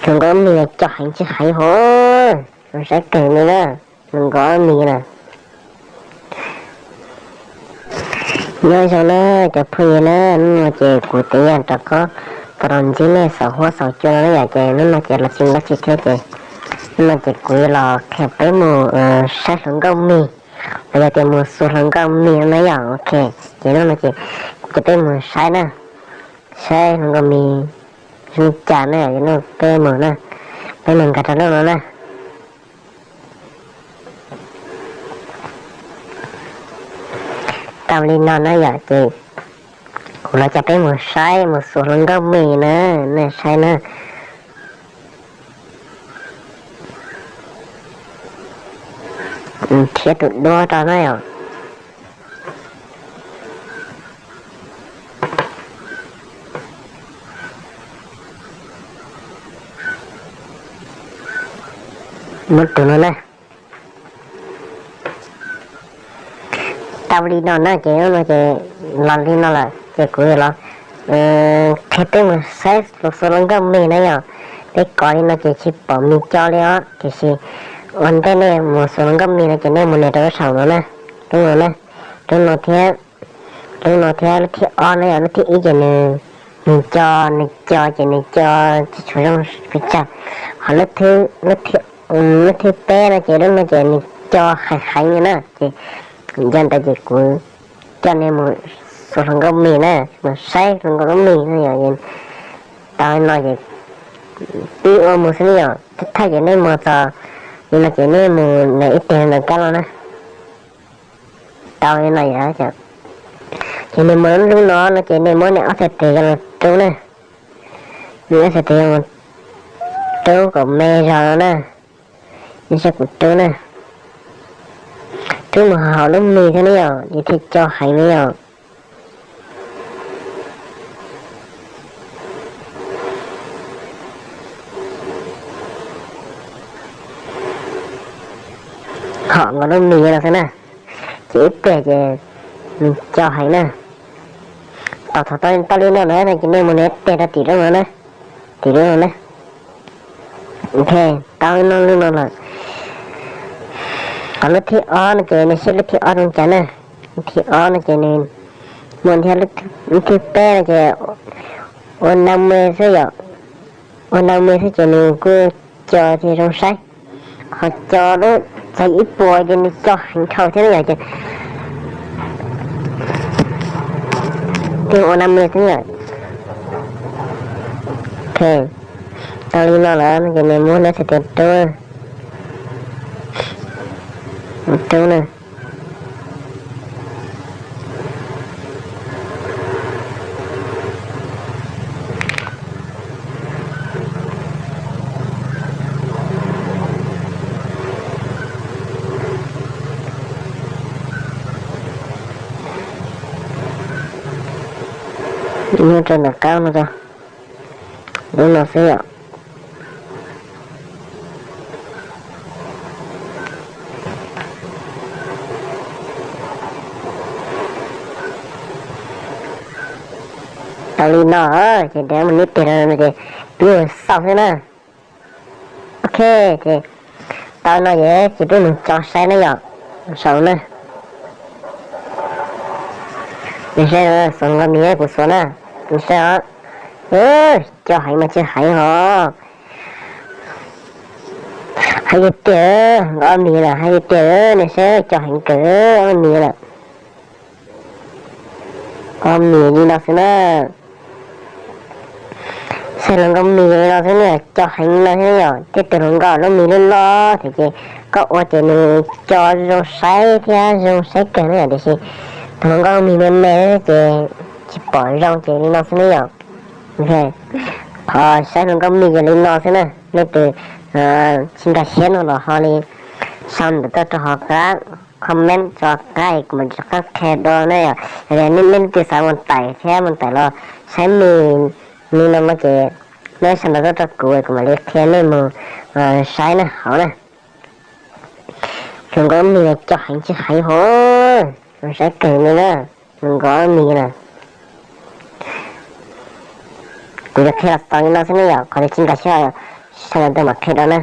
Hluas nkauj mis no coj heev tsis heev hov, zoo saib kawg li na, hluas nkauj mis na. Nyob zoo na cov phooj ywg na, hnub no ces kuv tseem yog rov qab los ntsib nej saum huab saum cua no na yom, ces hnub no ces los tsis nyob tsis thiab ces hnub no ces kuv yuav los qhia peb mus saib hluas nkauj mis, los yog tias mus xuas hluas nkauj mis no na yom, ok. Ces hnub no ces kuv coj peb mus saib na, saib hluas nkauj mis zoo li cas na, peb mus na, peb mus nkag rau lub no na. Tau li no na yom, ces kuv los coj peb mus saib mus xuas hluas nkauj mis na, nej saib na. Nrhiav tus duab rau na yom. Muab tus no na. Tau li no na ces hnub no ces los li no lawm ces kuv yuav los qhia peb mus saib xuas hluas nkauj mis na yom. Peb kov li no ces tsis pom mis co li os, tiam sis ua ntej nej mus xuas hluas nkauj mis no ces nej mus nias rau lub saum no na, lub no na, lub no thiab, lub no thiab lub thib ob na yom. Lub thib ib ces nws, nws co, nws co ces nws co tsis tshua zoo pes tsawg. Ho lub thib, lub thib peb no ces lub no ces nws co heev heev li na, ces yog ntawd ces kuv coj nej mus xuas hluas nkauj mis na, mus saib hluas nkauj lub mis na yom. Tau li no ces pib ua mus xwb na yom, thawj ces nej mus txog li no ces nej mus nias ib teg ntawm kab los na. Tau li no yom, ces nej mus lub no no ces nej muab nej ob txhais tes los rub na, nej ob txhais tes los rub kom me zog no na, nej saib kuv rub na, rub mus hauv lub mis thiab na yom, ces thiaj co heev na yom. Hom nkaus lub mis no xwb na, ces ib pliag ces nws co heev na. Tau thaum tau li no na ces nej mus nias ib teg rau tim lub no na, tim lub no na. Ok, tau li no lub no lawm. Qhov lub thib ob no ces nej saib lub thib ob zoo cas na. Lub thib ob no ces nws muaj thiab, lub thib peb no ces ua nag me xwb yom, ua nag me xwb ces nws kuj co thiaj zoo saib. Ho co lub txog ib puas ces nws co heev dhau thiab yom, ces thiaj ua nag me xwb yom. Ok, tau li no lawm no ces nej muab nej txhais tes rub, rub na. Muab rau ntawm qab no, lub no xwb yom. Tau li no ces mus nib teg no ces pib mus xauj xwb na. Ok, ces tau no ces peb mus tso saib na yom, saum na. Nws saib, xuas nkauj mis kuv xuas na, nws saib os. Co heev mas tsis heev hos. Hais tiag tiag, nkauj mis lawm, hais tiag tiag, nws saib co heev kawg, nkauj mis lawm. Nkauj mis li no xwb na. Saib hluas nkauj mis li no xwb na, co heev li no xwb na yom. Tej tus hluas nkauj lub mis loj loj thiab ces koj ua ces nws co zoo saib thiab zoo saib kawg na yom, tiam sis tus hluas nkauj mis me me ces tsis pom zoo ces li no xwb na yom. Qhov saib hluas nkauj mis ces li no xwb na. Leej twg tsis nkag siab no los ho li sau ntawv tuaj rau hauv qab comment rau qab kuv mam rov qab qhia dua na yom. Yog nej leej twg xav mus tải thiab mus tải los saib mis li no no ces nej sau ntawv tuaj rau kuv, kuv mam li qhia nej mus saib na hauv na. Hluas nkauj mis no co heev tsis heev hos, zoo saib kawg li na. Hluas nkauj mis na, kuv yuav qhia los xaus li no xwb ne yom, qhov twg tsis nkag siab Sawv daws mam qhia rau na.